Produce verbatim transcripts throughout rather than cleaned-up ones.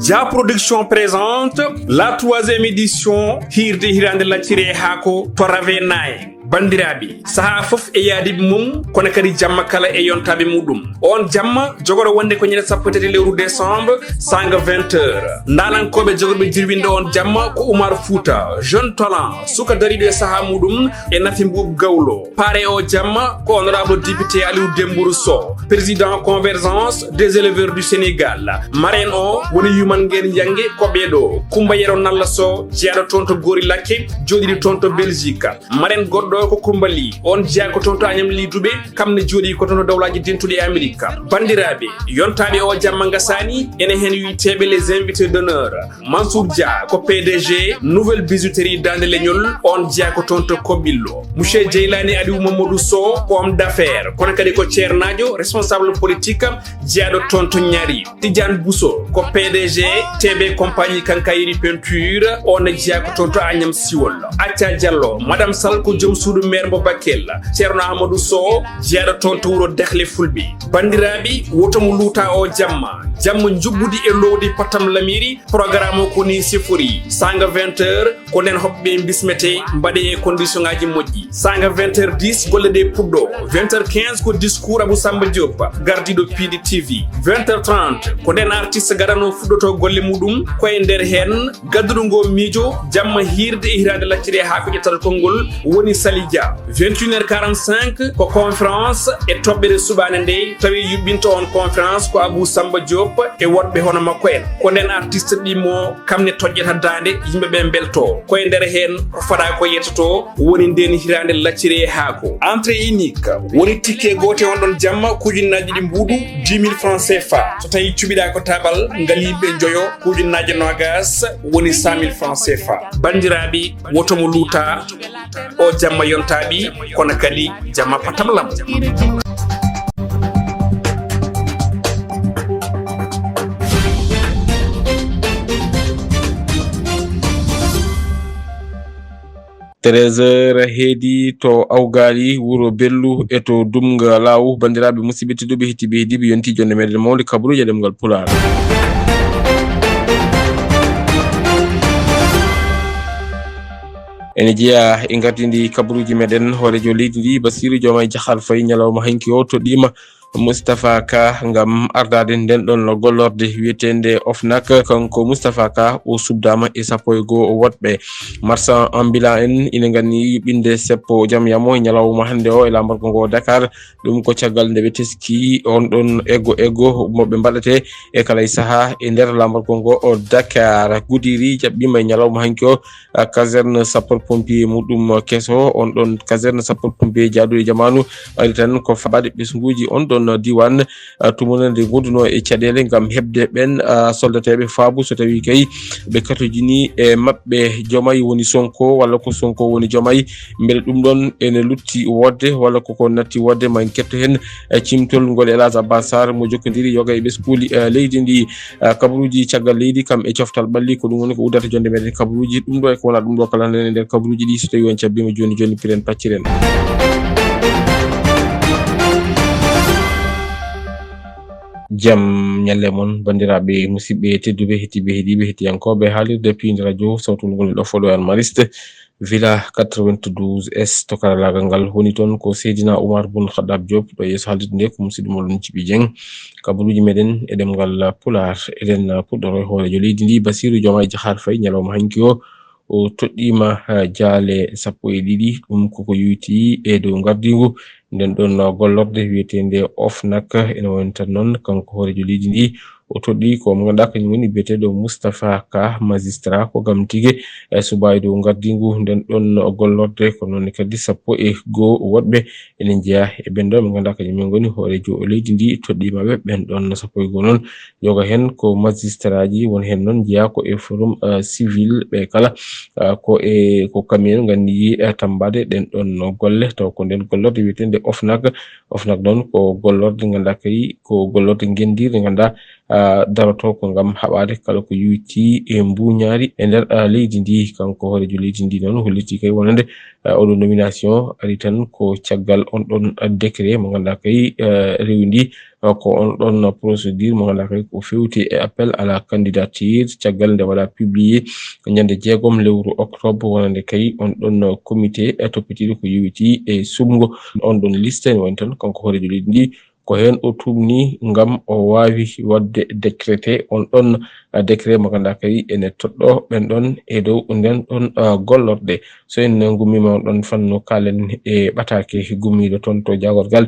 Ja Production présente la troisième édition Hirde Hirande Lacciri e Haako to Rave Nine. Banndiraaɓe, sahaa fof e yaadiiɓe mum, kono kadi jamma kala e yontaaɓe muɗum. On jamma jogoro wonde ko ñande sappo e tati lewru décembre, sanga vingt heures. Ndaanankooɓe jogorɓe jirwinde on jamma ko Oumar Fouta, jeune talent, suka dariiɗo e sahaa muɗum, e Nafi Mbuub Gawlo. Paare o jamma ko honorable député Aliou Dembourou Sow, président Convergence des éleveurs du Sénégal. Marraine o woni Yuman Ngeen Yange, ko ɓeeɗo: Kumba Yero Nalla Sow, jeyaaɗo toon to Goori Lakke, jooɗiiɗo toon to Belgique. Marraine goɗɗo ko Kumba Ly, on jeyaa ko toon to Agnam Ly Dubé, kam ne jooɗii ko toon to Dawlaaji Dentuɗi e Amérique. Banndiraaɓe, yontaaɓe o jamma ngasaani, ene heen wiyeteeɓe les invités d'honneur. Mansour Dia ko P D G Nouvelle Bijouterie Daande Leñol, on jeyaa ko toon to Kobillo. Monsieur Jeylani Aliou Mamadou Sow ko homme d'affaires, kono kadi ko ceernaajo, responsable politique, jeyaaɗo toon to Ñaari. Tidiane Bousso ko P D G T B Compagnie Quincaillerie Peinture, on ne jeyaa ko toon to Agnam Siwol. Acca Diallo, Madame Sall ko joom suudu maire mo Bakel. Ceerno Amadou Sow, jeyaaɗo toon to wuro Dahle Fulɓe. Banndiraaɓe, woto mo luuta o jamma. Jamma njuɓɓudi e lowdi Patam Lamiri, programme o ko ni sifori. Sanga vingt heures, ko nden hoɓɓe bismete, mbaɗe e condition ngaji moƴƴi. Sanga vingt heures dix, golle ɗe puɗɗo. Vingt heures quinze ko discours Abou Samba Diop, gardiiɗo P D T V. Vingt heures trente, ko nden artiste gadano fuɗɗoto golle muɗum, ko e nder heen gadduɗo ngo miijo, jamma Hirde e Hirande Lacciri e Haako ƴettata konngol, woni Sali Dia. Vingt et une heures quarante-cinq ko conférence e toɓɓere suɓaande nde, tawi yuɓɓinto on conférence ko Abou Samba Diop e woɗɓe hono makko en. Ko nden artiste ɗimmo, kam ne toƴƴata daande, yimɓe ɓe mbelto. Ko e nder heen ko faɗa ko yettoto, woni nden Hirande Lacciri e Haako. Entrée unique, woni ticket goote on ɗon jamma, ko ujunnaaji ɗiɗi mbuuɗu, dix mille francs C F A. So tawi cuɓiɗa ko tabal ngal yimɓe njoyo, ko ujunnaaji noogas, woni cent mille francs C F A. Banndiraaɓe, woto mo luuta, o jamma yontaaɓe, kono kadi jamma patam lam. Treize heures heedi to Awgaali, wuro Bellu e to Dumga Laawu. Banndiraaɓe, musidɓe tedduɓe, hettitɓe, heediiɓe, yonti jonde meɗen mawde kabaruuji e ɗemngal Pulaar. Ene jeyaa e ngardiindi kabaruuji meɗen, hooreejo leydi ndi, Bassirou Diomaye Diakhar Faye, ñalawma hanki o toɗɗiima Moustapha Ka ngam ardaade nden ɗon gollorde wiyeteende OFNAC. Kanko Moustapha Ka o subdaama e sappo e goo woɗɓe. Marchand ambulant en ina nganni yuɓɓinde seppo jam yamo e ñalawma hannde o e laamorgo ngo Dakar. Ɗum ko caggal nde ɓe teski on ɗon eggo eggo mo ɓe mbaɗate e kala e sahaa e nder laamorgo ngo o Dakar. Gudiri jaɓɓiima e ñalawma hanki o, a, caserne sapeur pompier muɗum keso, on ɗon caserne sapeur pompier jaaduɗo e jamaanu, ari tan ko fabaade ɓesnguuji on ɗon diiwaan, a, tuma nde ngonduno e caɗeele ngam heɓde ɓeen, a, soldateeɓe faabu so tawii kay ɓe katojini e maɓɓe. Diomaye woni Sonko walla ko Sonko woni Diomaye? Mbele ɗum ɗon ene lutti woodde walla koko natti woodde? Ma en ketto heen, a, cimtol ngol El Hadj Abbas Sarr mo jokkondiri yoga e ɓesnguuli, a, leydi ndi. A, kabaruuji caggal leydi kam e coftal ɓalli, ko ɗum woni ko uddata jonde meɗen kabaruuji. Ɗum ɗo e ko wona ɗum ɗo kala nane nder kabaruuji ɗi, so tawi on cabbiima jooni jooni, piren pacciren. Jam ñalle mon, banndiraaɓe, musidɓe tedduɓe, hettitɓe, heediiɓe, hettiyankooɓe haalirde Piindi Radio Sawtu Ngol ɗo Foɗo An Mariste. Villa quatre-vingt-douze S to karalaagal ngal. Woni toon ko Seydina Oumar Boun Khaddab Diop, ɗo yeeso haalirde nde ko musidɗo moɗon Jibi Dieng. Kabaruuji meɗen e ɗemngal Pulaar, eɗen puɗɗoro e hooreejo leydi ndi, Bassirou Diomaye Diakhar Faye, ñalawma hanki o, o toɗɗiima, ha, jaale sappo e ɗiɗi. Ɗum koko yowitii e dow ngardiingu nden ɗon gollorde wiyeteende OFNAC. Ene woni tan noon, kanko hooreejo leydi ndi, o toɗɗii ko mo ngannduɗaa kañum woni biyeteeɗo Moustapha Ka, magistrat, ko gam tigi e suɓaade dow ngardiingu nden ɗon gollorde. Ko noon kadi sappo e goo woɗɓe ene njeyaa e ɓeen ɗo ɓe ngannduɗaa kañum en ngoni hooreejo leydi ndi, toɗɗiima ɓe. Ɓeen ɗon sappo e goo noon, yoga heen ko magistraaji, won heen noon njeyaa ko e forum, eh, civil, ɓe kala, eh, ko e, ko kamɓe en nganndi, eh, tammbaade ɗeen ɗon golle, taw ko ndeen gollorde wiyeteende OFNAC. OFNAC noon ko gollorde nde ngannduɗaa kadi ko gollorde ngenndiire nde ngannduɗaa darotoo ko ngam haɓaade kala ko yowitii e mbuuñaari e nder leydi ndi. Kanko hooreejo leydi ndi noon hollitii kay wonande oɗo nomination ari tan ko caggal on ɗon décret mo ngannduɗaa kay rewi ndi ko on ɗon procédure mo ngannduɗaa kay ko fewti e appel à la candidature, caggal nde waɗa publié ñande jeegom lewru octobre, wonande kay on ɗon comité toppitiiɗo ko yowitii e suɓngo on ɗon liste. Ne woni tan kanko hooreejo leydi ndi ko heen o tuumni ngam o waawi waɗde décrété on ɗon décret mo ngannduɗaa kay ene toɗɗo ɓen ɗon e dow nden ɗon gollorɗe. So en ngummiima on ɗon fannu, kaalen e ɓataake gummiiɗo toon to jaagorgal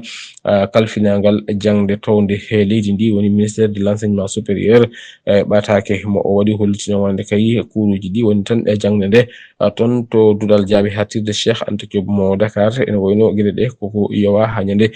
kalfinaangal jaŋde townde he leydi ndi, woni ministère de l'enseignement supérieur. E ɓataake mo o waɗi hollitino wonande kay kuuruuji ɗi woni tan e jaŋde nde toon to duɗal jaabi haaɗtirde Cheikh Anta Diop mo Dakar. Ene wayno geɗe ɗe koko yowa haa ñande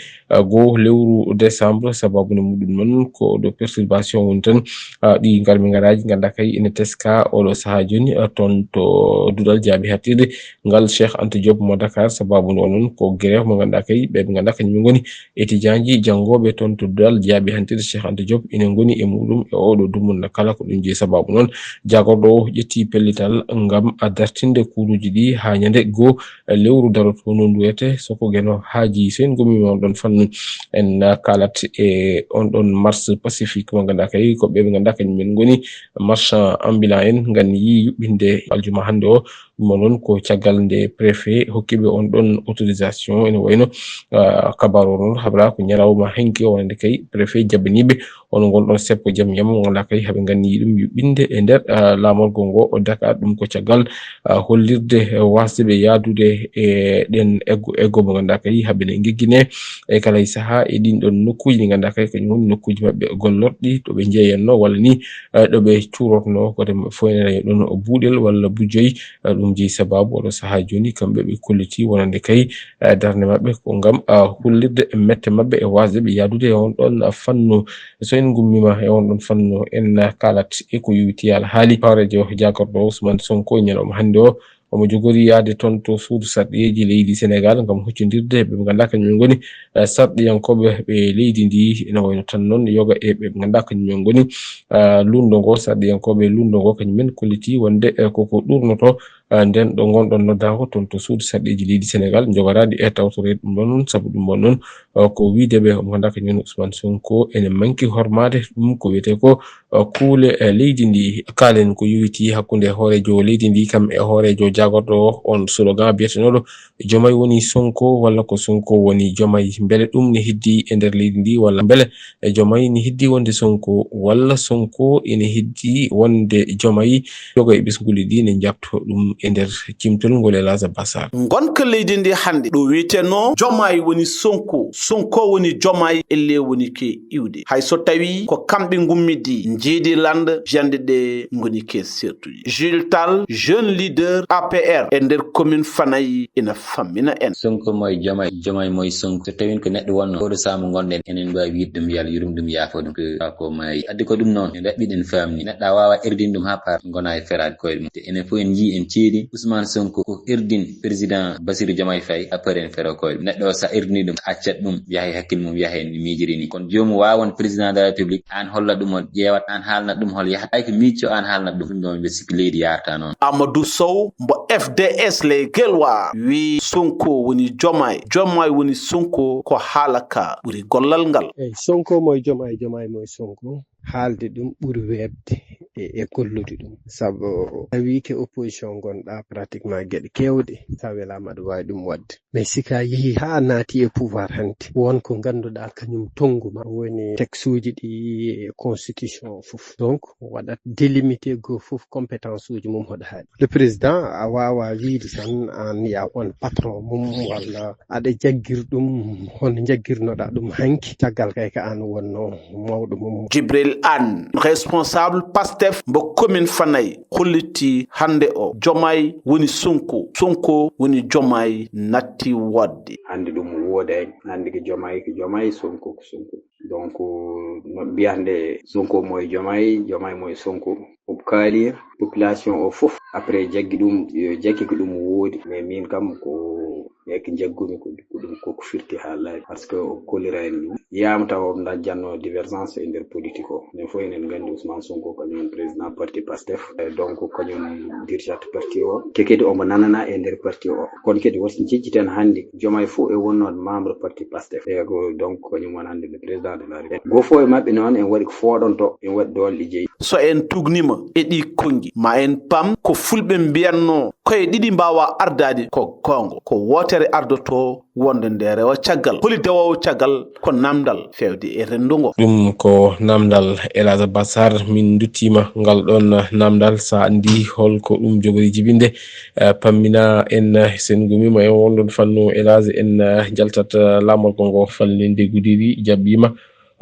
goo lewru décembre, sababu ne muɗum noon ko ɗo perturbation woni tan. Ɗi ngarmi ngaraaji ngannduɗaa kay ene teska oɗo sahaa jooni toon to duɗal jaabi haaɗtirde ngal Cheikh Anta Diop mo Dakar, sababu noon ko grève mo ngannduɗaa kay ɓe ɓe ngannduɗaa kañum ngoni étudiantji janngooɓe toon to duɗal jaabi haaɗtirde Cheikh Anta Diop ene ngoni e muɗum e oɗo dumunna kala. Ko ɗum jeyi sababu noon jaagorɗo o ƴetti pellital ngam dartinde kuuruuji ɗi haa ñande goo lewru daroto no nduwete soko geno haaji. So en ngummiima on ɗon fannu, en kaalat e on ɗon marche pacifique mo ngannduɗaa kay ko ɓe ɓe ngannduɗaa kañum men ngoni marchand ambulant en ngan yii yuɓɓinde aljuma hannde o. Ɗum o noon ko caggal nde préfet hokkiɓe on ɗon autorisation ene wayno kabaru o noon habra ko ñalawma hanki o wonande kay préfet jabbaniiɓe on ngon ɗon seppo jam yam ngannduɗaa kay haɓe nganni ɗum yuɓɓinde e nder laamorgo ngo o Dakar. Ɗum ko caggal hollirde wasde ɓe yaadude e ɗen eggo eggo mo ngannduɗaa kay haɓe ne ngeggine e kala e sahaa e ɗin ɗon nokkuuji ɗi ngannduɗaa kay kañum woni nokkuuji maɓɓe gollorɗi to ɓe njeeyanno walla ni ɗo ɓe cuurotno kote maɓɓe fof ene ɗon buuɗel walla bujjoy. Ɗum jeyi sababu oɗo sahaa jooni kamɓe ɓe kolliti wonande kay darnde maɓɓe ko ngam hollirde mette maɓɓe e wasde ɓe yaadude e on ɗon fannu. So en ngummiima e on ɗon fannu en kaalat e ko yowiti alhaali hooreejo jaagorɗo Ousmane Sonko e ñalawma hannde o. Omo jogori yahde toon to suudu sarɗiyeeji leydi Senegaal ngam huccondirde e ɓe ɓe ngannduɗaa kañum en ngoni sarɗiyankooɓe ɓe leydi ndi. Ene wayno tan noon yoga e ɓe ɓe ngannduɗaa kañum en ngoni luulndo ngo, sarɗiyankooɓe luulndo ngo kañum en kolliti wonde koko ɗuurnoto nden ɗo ngonɗon noddaango toon to suudu sarɗiyeeji leydi Senegaal. Njogoraade e tawtoreede ɗum ɗon noon sabu ɗum ɗon noon ko wiyde ɓe omo ngannduɗaa kañum en Ousmane Sonko ene manki hormaade ɗum ko wiyetee ko kuule leydi ndi. Kaalen ko yowiti hakkunde hooreejo leydi ndi kam e hooreejo jaagorɗo o, on slogan biyetenooɗo Jomay woni Sonko walla ko Sonko woni Jomay. Mbele ɗum ne heddi e nder leydi ndi walla mbele e Jomay ne heddi wonde Sonko walla Sonko ene heddi wonde Jomay? Yoga e ɓesnguuli ɗi ne njaɓto ɗum e nder cimtol ngol e Laza Basar. Ngonka leydi ndi hannde ɗo wiyeteno Jomay woni Sonko, Sonko woni Jomay, elle woni ke iwde. Hay so tawi ko kamɓe ngummidi njeedi lande, jande ɗe ngoni ke sertude. Jules Tall, jeune leader A P R e nder commune Fanayi, ina fammina en. Sonko moye Jomay, Jomay moye Sonko. So tawin ko neɗɗo wonno, oɗo saamu ngonɗen, enen mbaawi wiide ɗum yo Allah yurum ɗum, yaafo ɗum, ko, ko maayi. Addi ko ɗum noon, en ɗaɓɓiɗen faamni. Neɗɗo a waawa erdin ɗum haa par ngona e feraade koyɗe mum. Te enen fof en njii, en ceedi Ousmane Sonko ko erdin président Bassirou Diomaye Faye, après en fero koyɗe mum. Neɗɗo o sa erdini ɗum, accat ɗum, yaha e hakkille mum, yaha e no miijiri ni. Kono joomum waawa won président de la République, aan holla ɗum, on ƴeewat, aan haalnat ɗum, hol yahat. Ay ko miijto aan haalnat ɗum. Ɗum ɗo mbiɗa sikki leydi yaarta noon. Amadou Sow, mbo F D S Les Guelwaars, wii Sonko woni Diomaye, Diomaye woni Sonko, ko haala ka ɓuri gollal ngal. Eyi, Sonko moye Diomaye, Diomaye moye Sonko. Haalde ɗum ɓuri weeɓde e, e gollude ɗum. Sabu a wii ke opposition ngonɗa, pratiquement geɗe keewɗe, sa welaama aɗa waawi ɗum waɗde. Mais si ka yehi haa naati e pouvoir hannde, won ko ngannduɗaa kañum tonngu ma, woni texte uji ɗi e constitution o fof. Donc, waɗat délimité goo fof compétence uji mum hoɗo haaɗi. Le président, a waawa wiide tan aan ya on patron mum walla aɗa jaggir ɗum, hono jaggirnoɗaa ɗum hanki, caggal kay ko aan wonno mawɗo mum. Jibril Anne, responsable Pastef mbo commune Fanayi, holliti hannde o, Diomaye woni Sonko, Sonko woni Diomaye natti woodde. Hannde ɗum woodani. Hannde ko Diomaye ko Diomaye, Sonko ko Sonko. Donc, no mbiyatnde Sonko moye Diomaye, Diomaye moye Sonko. Ko kaali population o fof. Après jaggi ɗum, yo jaggi ko ɗum woodi. Mais min kam ko, mais ko jaggumi ko, ko ɗum koko firti haalaaji. Parce que o kollira en ɗum. Yiyama taw omo dañi janno divergence e nder politique o. Enen fof enen nganndi Ousmane Sonko kañum woni président parti Pastef. Eh, donc kañum dirigeant parti o. Te kadi omo nanana e nder parti o. Kono kadi won so jejjiten hannde, Diomaye fof e wonnoon membre parti Pastef. E ko donc kañum woni hannde le président de la République. Goo fof e maɓɓe noon en waɗi ko fooɗonto, en waɗi doole ɗe jeyi. So en tugnima e ɗi konngi, ma en pam ko fulɓe mbiyatno, koye ɗiɗi mbawa ardaade ko goonga. Ko wootere ardoto wonde nde rewa caggal. Holi dewoowo caggal? Ko namdal fewde e renndo ngo. Ɗum ko namdal Elhadj Bassar. Min nduttima ngal ɗon namdal, sa anndi holko ɗum jogori jibinde. Eh, pammina en, eh, sen gumima en wonɗon fannu Elhadj, en, eh, jaltat, eh, laamorgo ngo fallinde Gudiri jaɓɓima,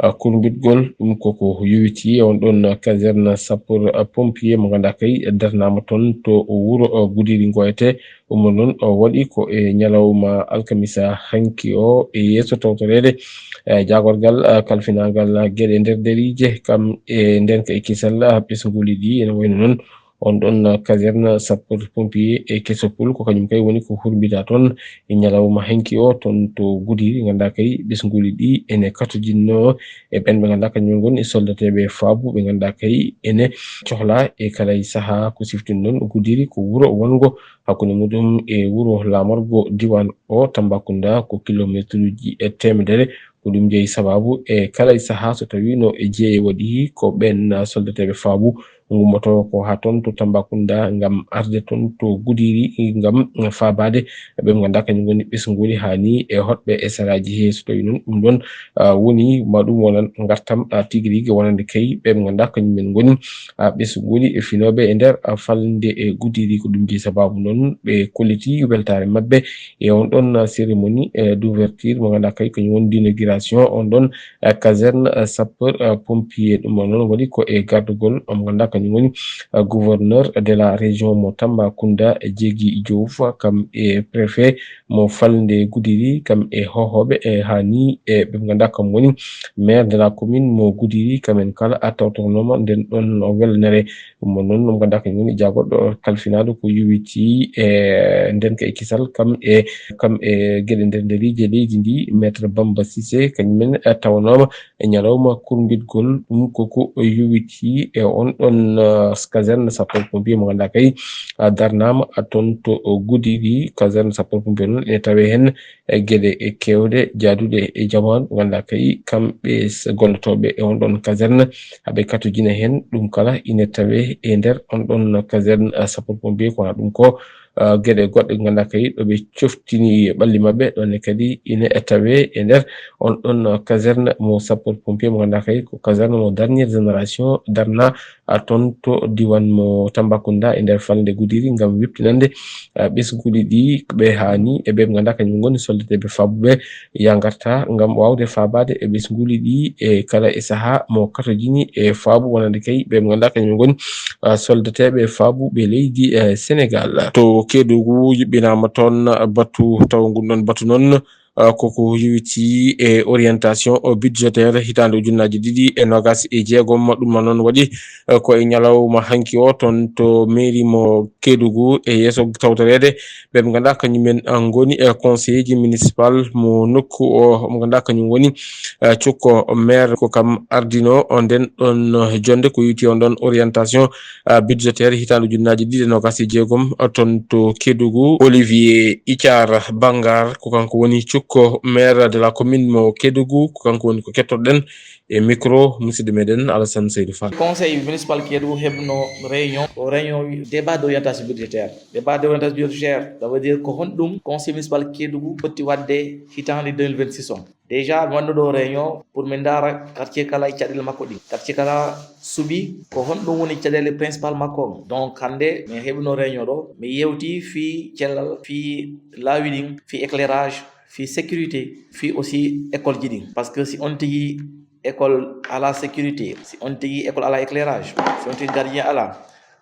eh, kurmbitgol. Ɗum koko yowiti e on ɗon caserne sapeur, eh, pompier mo ganduɗa kay darnama toon to wuro, eh, Gudiri ngo ete. Ɗum noon o waɗi ko e ñalawma alkamisa hanki o e yeeso tawtoreede, eh, jaagorgal, eh, kalfinangal geɗe nder deriije kam e ndenka e kisal, eh, ɓesnguuli ɗi ene wayno noon on ɗon, eh, caserne sapeur pompier e Kesopol, ko kañum kay woni ko hurmbita toon e ñalawma hanki o toon to Gudiri, ngannduɗaa kay ɓesnguuli ɗi ene katojinno e ɓen ɓe ngannduɗaa kañum ngoni soldateeɓe faabu ɓe ngannduɗaa kay ene cohla e kala e saha. Ko siftin noon Gudiri ko wuro wongo hakkunde muɗum e wuro laamorgo diwan o Tambacounda ko kilomeetruuji e teemedere. Ko ɗum jeyi sababu e kala e saha so tawi no e jeeye waɗi ko ɓen soldateeɓe faabu ngummoto ko ha toon to Tambacounda ngam arde toon to Gudiri ngam faabaade ɓe ɓe ngannduɗaa kañum ngoni ɓesnguuli hani e hoɗɓe e saraaji he. So tawi noon ɗum ɗon, ah, woni ma ɗum wonan ngartam, ah, tigi rigi wonande kay ɓe ɓe ngannduɗaa kañum men ngoni, ah, ɓesnguuli e finooɓe e nder, ah, falnde e Gudiri. Ko ɗum jeyi sababu noon ɓe kolliti weltaare maɓɓe e on ɗon, ah, cérémonie, eh, d'ouverture mo ngannduɗaa kay kañum woni d'inauguration on ɗon, eh, caserne, eh, sapeur, eh, pompier. Ɗum ɗon noon waɗi ko e gardugol mo ngannduɗaa kañum woni, eh, gouverneur de la région mo Tambacounda, eh, Jeegi Diouf, kam e préfet mo falnde Gudiri, kam e hohooɓe e hani e ɓe ngannduɗaa kam woni maire de la commune mo Gudiri, kamen kala a tawtornoma nden ɗon welnere. Ɗum ɗon noon, ɗum ngannduɗaa kañum woni jaagorɗo kalfinaaɗo ko yowiti e ndenka e kisal, kam e, kam e geɗe nder nderiije leydi ndi, Maître Bamba Cissé, kañum en, eh, tawanooma e ñalawma kurmbitgol. Ɗum koko yowiti e on ɗon, eh, caserne sapeur pompier mo ngannduɗaa kay, ah, darnaama, ah, toon to Gudiri. Caserne sapeur pompier noon ene tawee heen e geɗe e keewɗe jaaduɗe e jamaanu, ngannduɗaa kay kamɓe s-, gollotooɓe e on ɗon caserne, haɓe katojina heen. Ɗum kala ine tawee e nder on ɗon caserne, ah, sapeur pompier, kono ɗum ko, ah, geɗe goɗɗe ngannduɗaa kay ɗo ɓe coftini ɓalli maɓɓe, ɗon ne kadi ine tawee e nder on ɗon caserne mo sapeur pompier mo ngannduɗaa kay ko caserne mo dernière génération darna, ah, toon to diwan mo Tambacounda e nder falnde Gudiri ngam weɓtinande, ah, ɓesnguuli ɗi ɓe hani e ɓe ɓe ngannduɗaa kañum ngoni soldateeɓe faabuɓe ya ngarta ngam waawde faabaade e ɓesnguuli ɗi e kala e saha mo katojini e faabu wonande kay ɓe ɓe ngannduɗaa kañum ngoni, ah, soldateeɓe faabuɓe leydi, eh, Sénégal. To Kédougou yuɓɓinaama toon batu taw ngun ɗon batu noon, ah, koko yowiti e orientation, oh, budgétaire hitaande ujunnaaji ɗiɗi e noogaas e jeegom. Ɗum ma noon waɗi, eh, ko e ñalawma hanki o toon to mairie mo Kédougou e yeeso tawtoreede ɓe ɓe ngannduɗaa kañum en, ah, ngoni, eh, conseiller municipal mo nokku o mo ngannduɗaa kañum woni, eh, cukko maire ko kam ardino on nden ɗon, eh, jonde ko yowiti on ɗon orientation, ah, budgétaire hitaande ujunnaaji ɗiɗi e noogaas e jeegom, ah, toon to Kédougou. Olivier Ithar Bangar ko kanko woni cukko maire de la commune mo Kédougou, ko kanko woni ko kettoɗen e micro musidɗo meɗen Alassane Seydou Fall. Conseil municipal Kédougou heɓno réunion, o réunion wi débat d'orientation budgétaire. Débat d'orientation budgétaire, ça veut dire ko honɗum conseil municipal Kédougou foti waɗde hitaande deux mille vingt-six on. Déjà, mi waɗno ɗo réunion pour min ndaara quartier kala e caɗeele makko ɗi. Quartier kala suɓi ko honɗum woni caɗeele principal makko. Donc, hannde min heɓno réunion ɗo, mi yewti fii cellal, fii laawi ɗin, fii éclairage, fii sécurité, fii aussi école ji ɗin. Parce que si on tigi école ala sécurité, si on tigi école ala éclairage, si on tigi gardien ala,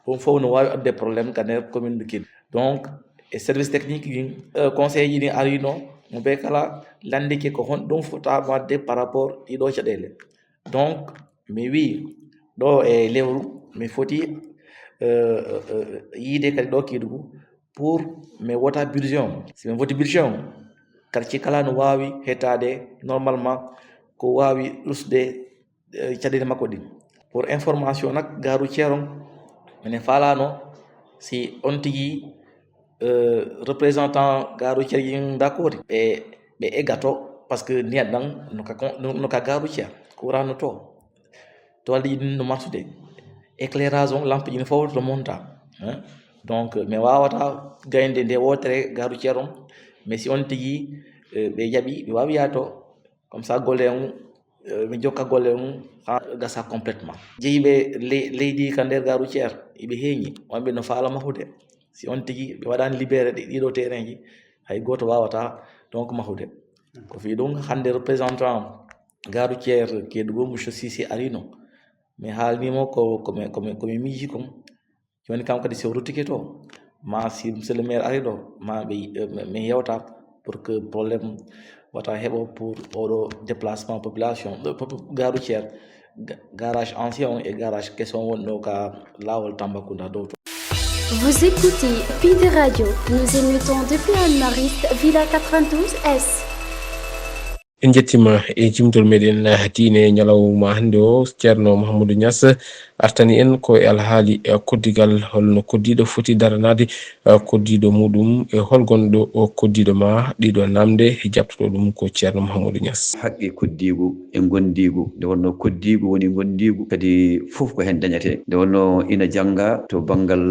ɗum fof no waawi adde problème ka nder commune de Kédougou. Donc, e service technique ɗin, euh, conseil ji ɗin arino, mo ɓe kala landike ko honɗum fota waɗde par rapport ɗiɗo caɗeele. Donc, mi wi ɗo e lewru, mi foti, euh, euh, euh, yiide kadi ɗo Kédougou pour mi wota budget on. Si mi woti budget on, quartier kala no waawi hettaade normalement ko waawi rusude caɗeele makko ɗin. Pour information nag, gare routière on, minen faalano si on tigi représentant gare routière ɗin d'accord, ɓe ɓe eggato, parce que ndiyan ɗan no ka no ka gare routière, courant no to, toileɗe ɗin no marsude, éclairage on, lampe ɗin fof to monta. Donc mi wawata gayde nde wotere gare routière on, mais si on tigi ɓe jaɓi, ɓe wawi yaade to. Comme ça golle on, mi jokka golle on ha gasa complètement. Jeyiɓe leydi ka nder gare routière, iɓe heeñi, wonɓe no faala mahude. Si on tigi ɓe waɗani libéré ɗiɗo terrain ji, hay goto wawata donc mahude. Ko fi ɗum hande représentant gare routière Kédougou, monsieur Cissé, arino, mi haalnimo ko komi komi komi miiji kon. Joni kam kadi si o ruttike to, ma si monsieur le maire ari ɗo, ma ɓe min yewta pour que problème wata heɓo pour oɗo déplacement population, gare routière, garage ancien on e garage keso on wonno ka lawol Tambacounda dow to. Vous écoutez Pinde Radio. Nous émettons depuis Anne-Mariste, Villa quatre-vingt-douze S. En njettima e jimdol meɗen diine ñalawma hannde o. Ceerno Mouhamadou Niass artani en ko e alhaali e koddigal, holno koddiiɗo foti daranaade koddiiɗo muɗum, e hol gonɗo o koddiiɗo ma? Ɗiɗo namde jaɓtoɗo ɗum ko Ceerno Mouhamadou Niass. Haqqe koddiigu e ngondiigu, nde wonno koddiigu woni ngondiigu kadi fof ko heen dañetee. Nde wonno ina jannga to banngal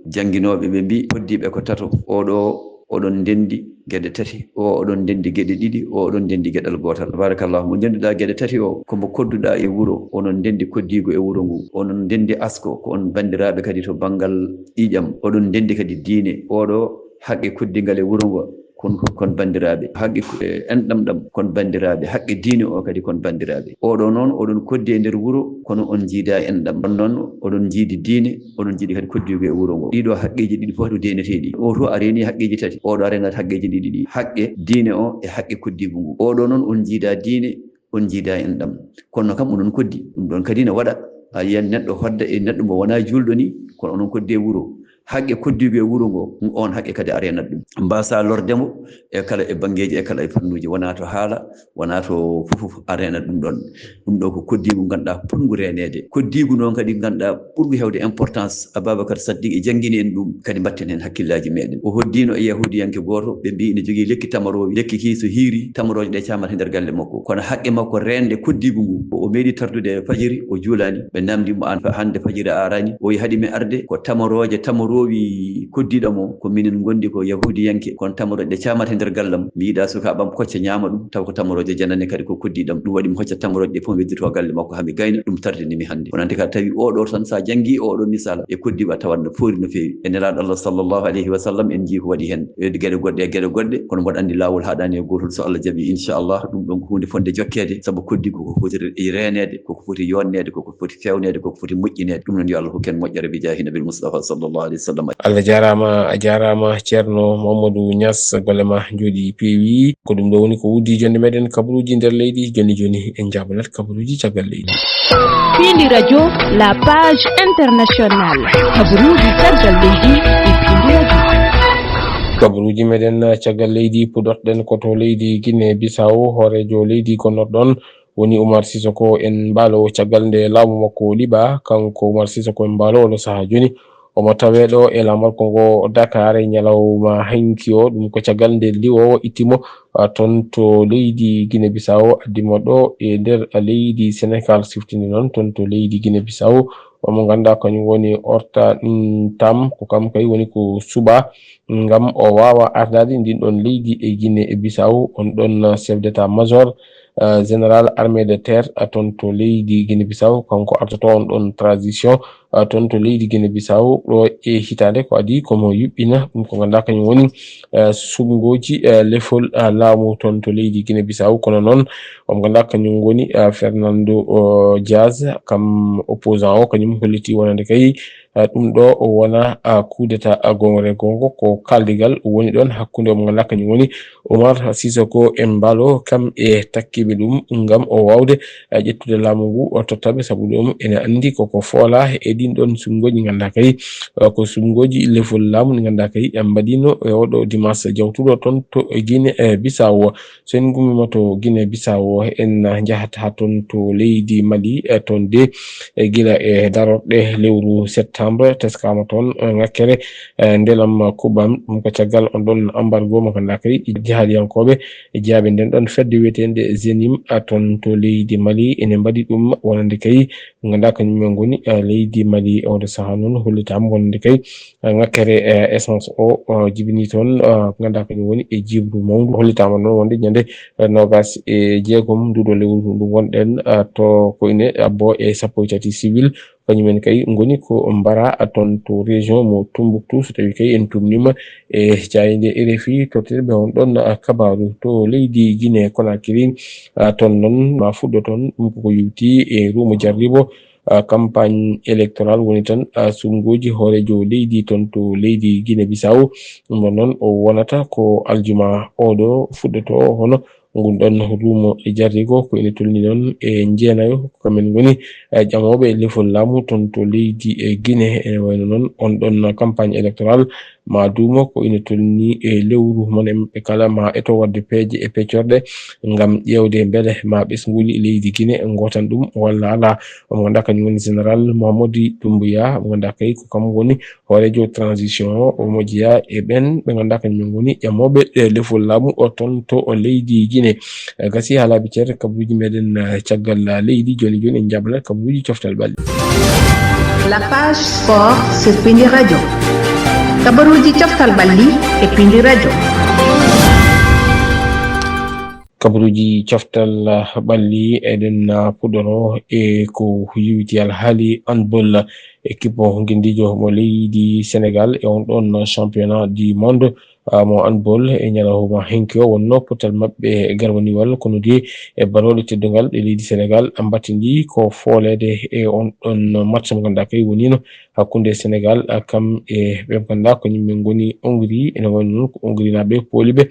jannginooɓe, ɓe mbi koddiiɓe ko tato. Oɗo oɗon ndenndi geɗe tati, o oɗon ndenndi geɗe ɗiɗi, o oɗon ndenndi geɗal gootal. Tabarakallahu, mo ndennduɗaa geɗe tati o, ko mo kodduɗaa e wuro, onon ndenndi koddiigu e wuro ngu, onon ndenndi asko, ko on banndiraaɓe kadi to banngal ƴiiƴam, oɗon ndenndi kadi diine. Oɗo haqqe koddigal e wuro ngo, kon kon banndiraaɓe. Haqqe enɗam ɗam, kon banndiraaɓe. Haqqe diine o kadi, kon banndiraaɓe. Oɗo noon, oɗon koddi e nder wuro, kono on njiidaa enɗam. On noon, oɗon njiidi diine, oɗon njiidi kadi koddiigu e wuro ngo. Ɗiɗo haqqeeji ɗiɗi fof ko deeneteeɗi. O to a reeni haqqeeji tati, oɗo a reenataa haqqeeji ɗiɗi ɗi. Haqqe diine o e haqqe koddiigu ngu. Oɗo noon, on njiidaa diine, on njiidaa enɗam. Kono kam onon koddi. Ɗum ɗon kadi ne waɗa. A yiyan neɗɗo hodda e neɗɗo mo wonaa juulɗo ni, kono onon koddi e wuro. Haqqe koddiigu e wuro ngo, on haqqe kadi a reenat ɗum. Mbaasaa lorde mo e kala e banngeeji, e kala e fannuuji. Wonaa to haala, wonaa to fof a reenat ɗum ɗon. Ɗum ɗo ko koddiigu ngannduɗaa potngu reeneede. Koddiigu noon kadi ngannduɗaa ɓurgu heewde importance, Ababacar Saddiq e janngini en ɗum, kadi mbatten heen hakkillaaji meɗen. O hoddiino e Yahuudiyanke gooto, ɓe mbii ina jogii lekki tamaroowi. Lekki ki so hiiri, tamarooje ɗe caamata e nder galle makko. Kono haqqe makko reende koddiigu ngu, o meeɗi tardude fajiri, o juulaani. Ɓe naamndi mo, aan fa-, hannde fajiri a araani? O wi, haɗi mi arde, ko tamarooje tamaroowi koddiiɗo mo, ko minen ngondi ko Yahuudiyanke, kono tamarooje ɗe caamata e nder gallam. Mi yiɗaa sukaaɓam kocca ñaama ɗum, taw ko tamarooje janane kadi ko koddiiɗam. Ɗum waɗi mi hocca tamarooje ɗe fof, mi wedditoo galle makko, haa mi gayna. Ɗum tardini mi hannde. Kono ante kala tawi oɗo tan, so a janngii oɗo misal e koddiigu, a tawat no foori no feewi. E Nelaaɗo Allah sallallahu alayhi wa sallam, en njii ko waɗi heen. E geɗe goɗɗe, e geɗe goɗɗe, kono mboɗo anndi laawol haɗaani e gootol. So Allah jaɓi, inchallah, ɗum ɗon ko huunde fotnde jokkeede, sabu koddiigu ko foti reeneede, koko foti yooɗneede, koko foti feewneede, koko foti moƴƴineede. Ɗum noon, yo Allah hokku en moƴƴere bi jaahi Nabil Mustafa sallallahu alayhi wa sallam. Allah jaaraama, a jaaraama Ceerno Mamadou Niass, golle ma njooɗi peewi. Ko ɗum ɗo woni ko uddi jonnde meɗen kabaruuji nder leydi joni joni. En njaabanat kabaruuji caggal leydi. Pindi Radio, la page internationale. Kabaruuji caggal leydi e Pindi Radio. Kabaruuji meɗen caggal leydi, puɗorɗen ko to leydi Guinée Bissau. Hooreejo leydi gonnoɗo ɗon woni Umar Sissoco Embaló. Caggal nde laamu makko liɓaa, kanko Umar Sissoco Embaló, oɗo sahaa jooni omo tawee ɗo e laamorgo ngo Dakar e ñalawma hanki o. Ɗum ko caggal nde liwoo itti mo, ah, toon to leydi Guinée Bissau, addi mo ɗo e nder leydi Sénégal, siftinde noon toon to leydi Guinée Bissau. Omo ngannduɗaa kañum woni Horta Ntam, ko kam kay woni ko suɓaa ngam o waawa ardaade ndin ɗon leydi e Guinée Bissau. On ɗon chef d'état-major, ah, général armée de terre, ah, toon to leydi Guinée Bissau, kanko artoto on ɗon transition, ah, toon to leydi Guinée Bissau. Ɗo e hitaande ko adii, komo yuɓɓina ɗum ko ngannduɗaa kañum woni, ah, suɓngooji, ah, lefol, ah, laamu toon to leydi Guinée Bissau. Kono noon, omo ngannduɗaa kañum woni, ah, Fernando, oh, Diaz, kam opposant o, kañum holliti wonande kay, ah, ɗum ɗo o wona, ah, coup d'état, ah, gonre gongo, ko kaaldigal woni ɗon hakkunde omo ngannduɗaa kañum woni Umar Sissoco Embaló, kam e takkiiɓe ɗum, ngam o waawde, ah, ƴettude laamu ngu, o totta ɓe, sabu ɗum ene anndi koko foola e ɗin ɗon suɓngooji ngannduɗaa kay, eh, ko suɓngooji lefol laamu ɗi ngannduɗaa kay, eh, mbaɗiino e oɗo dimanche jawtuɗo toon to Guinée, eh, Bissau. So en ngummima to Guinée Bissau, en njahat haa toon to leydi Mali, eh, toon de, eh, gila e darorɗe lewru septembre, teskaama toon, eh, ŋakkere, eh, ndelam kubam. Ɗum ko caggal on ɗon embargo mo ngannduɗaa kay, jihaadiyankooɓe jeyaaɓe nden ɗon fedde wiyeteende Zenim, eh, toon to leydi Mali, ene mbaɗi ɗum wonande kay ngannduɗaa kañum en ngoni, eh, leydi Mali. E oɗo sahaa noon hollitaama wonande kay, eh, ŋakkere, eh, essence o, eh, jibini toon, eh, ngannduɗaa kañum woni e jiiɓru mawndu. Hollitaama noon wonde ñande, eh, noogas e jeegom nduɗo lewru ndu ngonɗen, eh, to ko ine abbo e sappo e tati civil, kañum en kay ngoni ko mbara, eh, toon to région mo Tombouctou, so tawi kay en tumnima e jaayinde R F I, tottirɓe on ɗon, eh, kabaaru to leydi Guinée Conakry. Ah, toon noon ma fuɗɗo toon, ɗum koko yowti e rumo jarribo, ah, campagne électorale woni tan, ah, suɓngooji hooreejo leydi toon to leydi Guinée Bissau. Ɗum ɗon noon o wonata ko aljuma oɗo fuɗɗoto hono ngun ɗon rumo e jarrigo ko ene tolni noon e njeenayo ko kamen ngoni, eh, ƴamooɓe lefol laamu toon to leydi e Guinée. Ene wayno noon on ɗon campagne électorale ma duumo ko ina tolni e lewru mon en ɓe kala ma eto waɗde peeje e peccorɗe ngam ƴeewde mbele ma ɓesnguli leydi Guinée ngootan ɗum walla alaa. Omo ngannduɗaa kañum woni général Mahamadou Doumbouya, mo ngannduɗaa kay ko kam woni hooreejo transition o, omo jeyaa e ɓeen ɓe ngannduɗaa kañum woni ƴamooɓe, eh, lefol laamu o toon to o leydi Guinée. Eh, gasi haa laabi ceer kabaruuji meɗen, eh, caggal, eh, leydi. Jooni jooni en njaɓna kabaruuji coftal ɓalli. La page sport sur Pindi Radio. Kabaruuji coftal ɓalli e Pindi Radio. Kabaruuji coftal, ah, ɓalli eɗen, ah, puɗɗoro e ko yowiti alhaali handball. Équipe ngendiijo mo leydi Sénégal e on ɗon championnat du monde, ah, mo handball e ñalawma henki o wonno pottal maɓɓe garwaniwal kono de e barooɗe teddungal ɗe leydi Sénégal mbattindi ko fooleede e on ɗon match mo ngannduɗaa kay wonino hakkunde Sénégal, ah, kam e ɓe ngannduɗaa ko yimɓe ngoni Hongrie, ene wayno noon ko Hongrie naaɓe pooli ɓe,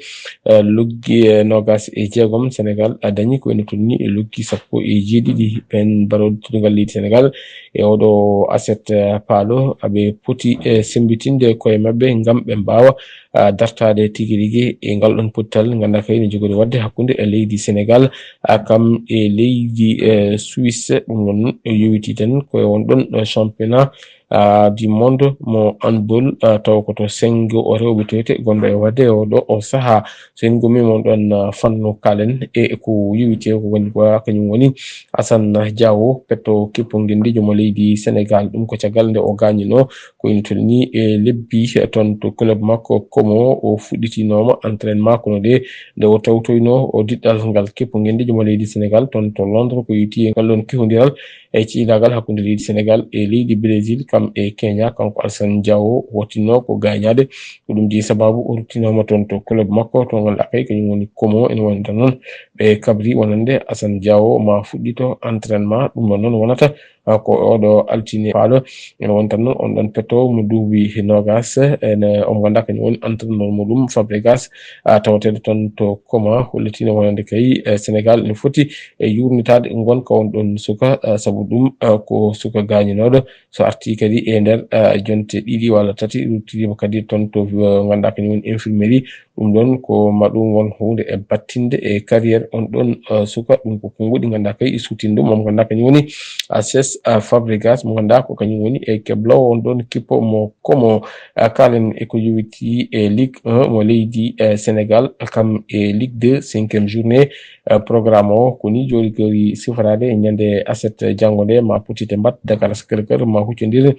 ah, loggi, eh, noogas e jeegom. Sénégal, ah, dañi ko ene tolni e loggi sappo e jeeɗiɗi. Ɓeen barooɗe teddungal leydi Sénégal e oɗo aset, ah, paalo, aɓe poti, eh, semmbitinde koye maɓɓe ngam ɓe mbaawa, ah, dartaade tigi rigi e ngal ɗon pottal ngannduɗaa kay ene jogori waɗde hakkunde e leydi Sénégal, ah, kam e leydi, eh, Suisse. Ɗum noon yowiti tan ko e on ɗon, eh, championnat, ah, du monde mo handball, ah, taw ko to senngo o rewɓe toyte gonɗo e waɗde e oɗo o sahaa. So en ngummiima on ɗon, ah, fannu kaalen e ko yowiti ko woni ko kañum woni Assane Diao, petto kippu ngendiijo mo leydi Sénégal. Ɗum ko caggal nde o gaañinoo ko ina tolni e lebbi toon to club makko Como o fuɗɗitinooma entraînement, kono de nde o tawtoynoo o diɗɗal ngal kippu ngendiijo mo leydi Sénégal toon to Londres ko yowiti e ngal ɗon kihondiral e ciynaagal hakkunde leydi Sénégal e leydi Brésil kam e Kenya. Kanko Alassane Diao wottinoo ko gaañaade. Ko ɗum jeyi sabaabu o ruttinooma toon to club makko to ngal akay kañum woni Como. Ene wonta noon ɓe kabri wonande Assane Diao ma fuɗɗito entraînement. Ɗum ɗon noon wonata, ah, ko oɗo altine paalo. Ene wonta noon on ɗon petto mo duuɓi noogas, ene omo ngannduɗaa kañum woni entraîneur muɗum Fabregas, ah, tawateeɗo toon to Como, hollitino wonande kay, eh, Sénégal ene foti e yuurnitaade ngonka on ɗon suka, ah, sabu ɗum, ah, ko suka gaañinooɗo. So artii kadi e nder, ah, jonte ɗiɗi walla tati, ruttiima kadi toon to, eh, ngannduɗaa kañum woni infirmerie. Ɗum ɗon ko ma ɗum won huunde e battinde e carrière on ɗon, eh, suka. Ɗum ko konnguɗi ngannduɗaa kay e suutinde ɗum. Omo ngannduɗaa kañum woni, ah, Cesc, ah, Fabregas, mo ngannduɗaa ko kañum woni e keblowo on ɗon kippo mo Como. Ah, kaalen e ko yowiti e Ligue un mo leydi, eh, Sénégal, kam e Ligue deux, cinquième journée. Eh, programme o ko ni jogori siforaade e ñande aset janngo nde, ma Petite Mbatte, Dakar Sacré-Cœur ma huccondir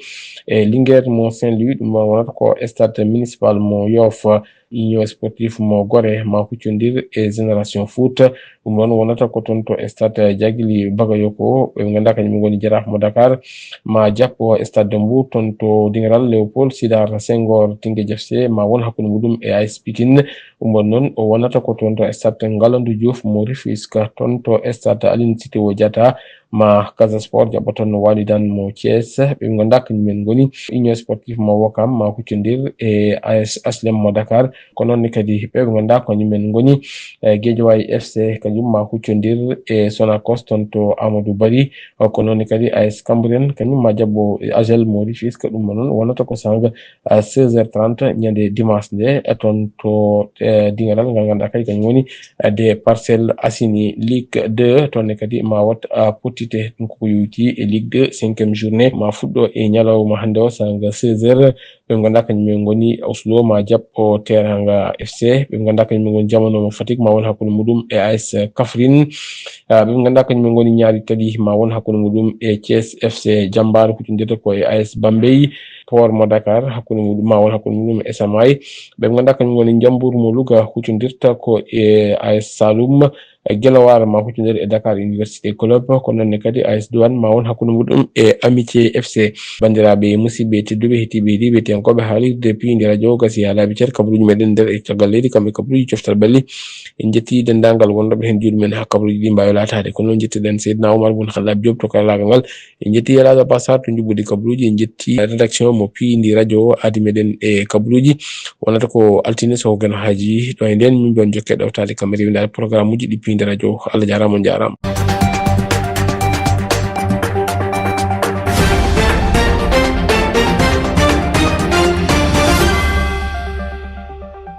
e Linguère mo Saint-Louis. Ɗum ɗon wonata ko stade municipal mo Yoff. Union Sportive mo Gorée ma huccondir e Génération Foot. Ɗum ɗon wonata ko toon to stade Djiby Bakayoko, ɓe ngannduɗaa kañum ngoni Jaraaf mo Dakar, ma jappo stade de Mbour. Toon to Dingiral, Léopold Sédar Senghor, Teungueth F C ma won hakkunde muɗum e A S Pikine. Ɗum ɗon noon o wonata ko toon to stade Ngalandou Diouf mo Rufisque. Toon to stade Aline Sitoé Diatta ma Casa Sport jaɓɓa toon no Walidan mo Thiès. Ɓe ngannduɗaa kañum en ngoni Union Sportive mo Ouakam ma huccondir e A S H L M mo Dakar. Ko noon ne kadi ɓe ɓe ngannduɗaa kañum en ngoni e Guédiawaye F C, kañum ma huccondir e Sonacos toon to Amadou Barry. Ko noon ne kadi A S Cambérène kañum ma jaɓɓo e Agel mo Rufisque. Ɗum noon wonata ko sanga seize heures trente ñande dimanche nde, e toon to, e, diŋaral ngal ngannduɗaa kadi kañum woni, e, de Parcelles Assainies Ligue deux. Toon ne kadi ma wat, a, pottite ɗum koko yowiti e Ligue deux cinquième journée ma fuɗɗo e ñalawma hannde o sanga seize heures. Ɓe ngannduɗaa kañum en ngoni Oslo ma jaɓɓo Teranga F C. Ɓe ngannduɗaa kañum en ngoni Jamano mo Fatick ma won hakkunde muɗum e A S Kaffrine. Ah, ɓe ngannduɗaa kañum en ngoni Ñaari Tali ma won hakkunde muɗum e Thiès F C. Jambar huccondirta ko e A S Bambey. Port mo Dakar hakkunde muɗum ma won hakkunde muɗum e S M I. Ɓe ngannduɗaa kañum ngoni Njambur mo Louga huccondirta ko e A S Saloum. Guelwaar ma huccondir e Dakar Université Club. Ko noon ne kadi A S Douane ma won hakkunde muɗum e Amitié F C. Banndiraaɓe, musidɓe tedduɓe, heɗiiɓe, heɗiiɓe, heɗiyankooɓe haalirde Piindi Radio gasi haa laabi ceer. Kabaruuji meɗen nder e caggal leydi, kamɓe kabaruuji coftal balli. En njetti denndaangal wonɗoɓe heen juuɗe men haa kabaruuji ɗi mbaawi laataade. Ko noon njettiɗen Seydina Oumar Boun Khattab Diop to karallaagal ngal. En njetti Elhadj Abbas Sarr to njuɓɓudi kabaruuji. En njetti rédaction mo Piindi Radio o aadi meɗen e kabaruuji. Wonata ko altine so ko Geno Haaji ɗo e ndeen, min mbiyon jokke ɗowtaade kam e rewindaade programme uji ɗi Piindi Radio. Allah jaaraama, on njaaraama.